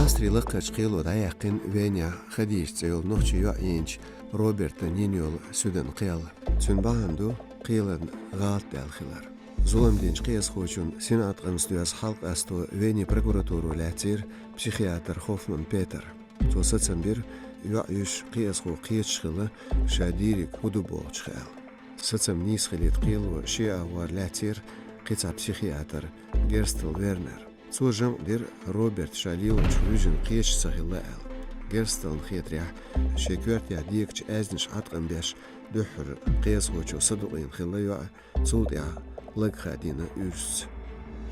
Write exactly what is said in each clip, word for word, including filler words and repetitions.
Австрин лакхарчу кхело дӀаяьккхина Венехь Хадижа цӀе йолу нохчийн йоӀ йийначу Робертан йина йолу суьдан кхел. Цуьнан бахьана ду кхелан гӀалат даьлла хилар. Зулам динчу кхиазхочун синӀаткъамца доьзна хьалакъасто Венин прокуратуро лаьцнера психиатр Хоффман Петр. Цо сацам бира, йоӀ юьсуш кхиазхо кхеташ хилла, ша дийриг хӀун ду бохучух аьлла. Сацам нийса хилийта кхело шен агӀор лаьцнера кхин цхьа психиатр Герстел Вернер. Цо жамӀ дира, Роберта ша лелочух вуьжна кхеташ ца хилла аьлла. Герстелна хетарехь, шен коьртехь декачу аьзнаш Ӏаткъам беш дуьххьара кхиазхочо садукъийна хилла йоӀ, цул тӀаьхьа лаг хадийна уьрсаца.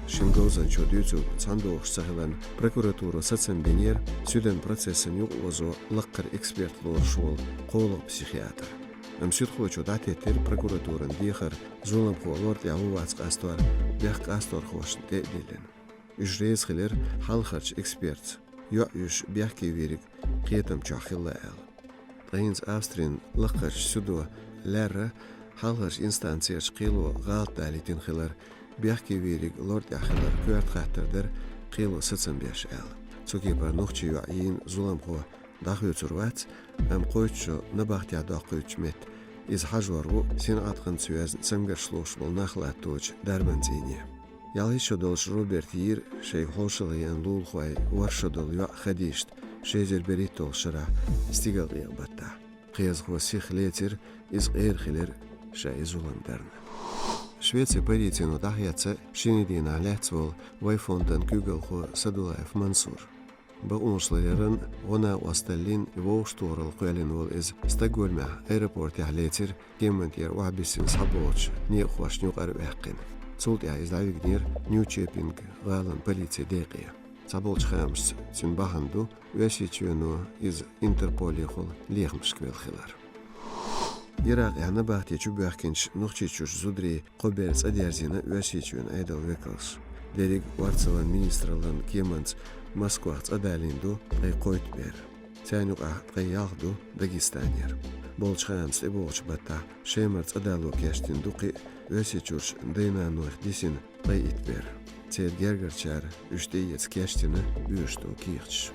Шина говзанчо дуьйцург цхьаьнадогӀуш ца хиларна, прокуратуро сацам бинера суьдан процессан юкъаозо лаккхара эксперт лоруш волу кхоалгӀа психиатр. Амма суьдхочо дӀатеттира прокуратуран дехар зуламхо лор тӀехь ву-вац къастор бехк къасторхошна тӀе а диллина. Уьш реза хилира хьалхарчу экспертца, йоӀ юьсуш бехке вийриг кхетам чохь хилла аьлла. Ткъа хӀинца Австрин лакхарчу суьдо лаьрра хьалхарчу инстанцерчу кхело гӀалат далийтина хилар, бехке вийриг лор тӀехь хилар коьрта хаттар дара кхело сацам беш аьлла. Цу кепара нохчийн йоӀ йийна зуламхо дӀахоьцур вац, амма кхойтта шо набахтехь доккхуьйтучу метте иза хьажор ву синӀаткъамца йоьзна цамгарш лоруш болу нах латточу дарбан цӀийне. Ялхитта шо долуш Роберта йийра шайга хьошалгӀа еана лулахой ворхӀ шо долу йоӀ Хадижат ши эзар берхӀитталгӀачу шарахь стигалкъекъа-баттахь. Кхиазхо сиха лецира, иза къера хилира ша и зулам дарна. Швецин полицино дӀахецна шинарин дийнахь лаьцна волу Вайфонтан куьйгалхо Садулаев Мансур. Бакъонашларъяран гӀо-накъосталлин и вовшахтохаралла кхоьллина волу иза Стокгольмехь аэропортехь лецира, кеман тӀера охьабиссина схьаболчу некъахошна юкъара а ваьккхина. Цул тӀаьхьа иза дӀавигнера Нью-Чепинг гӀалин полицин декъе. Цхьаболчу хаамашца цуьнан бахьана ду Оьрсийчоьно иза Интерполехула лехамашка велла хилар. Иракъехь набахте чубоьхкинчу Нохчийчуьрчу зударийн кхо бер цӀадерзийна Оьрсийчоьнан Ӏедалан векалша. Дерриг а орцаллин министраллин кеманца Москвахь цӀадалийна ду ткъе кхойтта бер. Царна юкъахь ткъе ялх ду Дагестанера. Болчу хаамца тӀебогӀучу баттахь Шемара цӀадало кечдина ду кхин а Оьрсийчуьрчу дай-нанойх дисина ткъе итт бер. Церан гергарчара уьш тӀеэца кечдина оьшуш долу кехаташ.